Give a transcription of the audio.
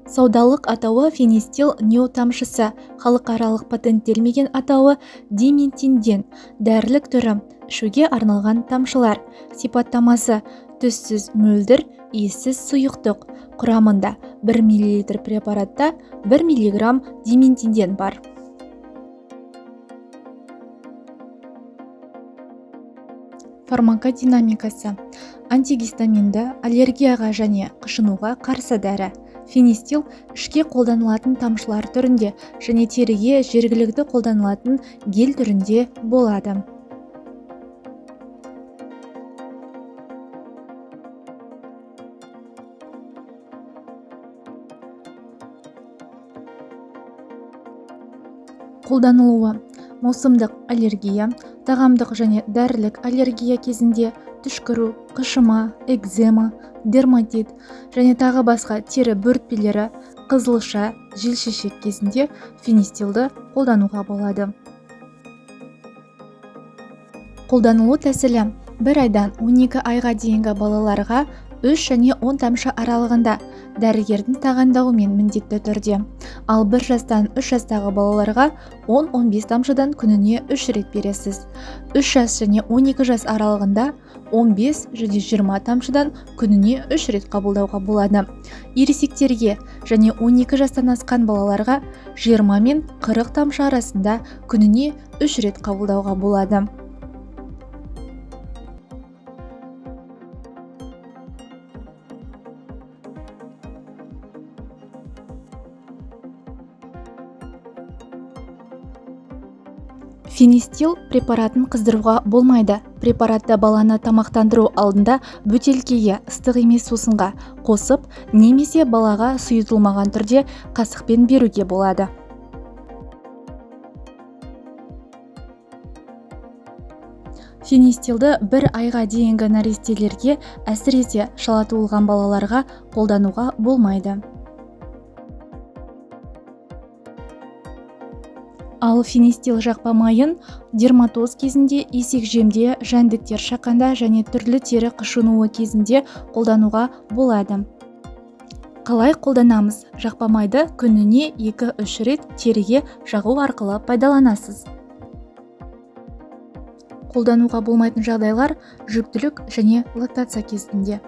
Саудалық атауы Фенистил Нео тамшысы, халықаралық патенттелмеген атауы Диментинден, дәрілік түрі, ішуге арналған тамшылар. Сипаттамасы: түссіз мөлдір, иіссіз сұйықтық. Құрамында 1 мл препаратта 1 мг диментинден бар. Фармакодинамикасы: антигистаминді, аллергияға және қышынуға қарсы дәрі. Фенистил ішке қолданылатын тамшылар түрінде және теріге жергілікті қолданылатын гель түрінде болады. Қолданылуы: маусымдық аллергия, тағамдық және дәрілік аллергия кезінде, түшкіру, қышыма, экзема, дерматит және тағы басқа тері бөртпелері, қызылша, желшешек кезінде фенистилді қолдануға болады. Қолданылу тәсілі: 1 айдан 12 айға дейінгі балаларға 3 және 10 тамшы аралығында дәрігердің тағайындауымен міндетті түрде. Ал 1 жастан 3 жастағы балаларға 10-15 тамшыдан күніне 3 рет бересіз. 3 жас және 12 жас аралығында 15 және 20 тамшыдан күніне 3 рет қабылдауға болады. Ересектерге және 12 жастан асқан балаларға 20 мен 40 тамшы арасында күніне 3 рет қабылдауға болады. Фенистил препаратын қыздыруға болмайды. Препаратты баланы тамақтандыру алдында бөтелкеге ыстық емес сусынға қосып, немесе балаға сұйытылмаған түрде қасықпен беруге болады. Фенистилді 1 айға дейінгі нәрестелерге, әсіресе шала туылған балаларға қолдануға болмайды. Ал фенистил жақпа майын дерматоз кезінде, есекжемде, жәндіктер шаққанда және түрлі тері қышынуы кезінде қолдануға болады. Қалай қолданамыз? Жақпа майды күніне 2-3 рет теріге жағу арқылы пайдаланасыз. Қолдануға болмайтын жағдайлар: жүктілік және лактация кезінде.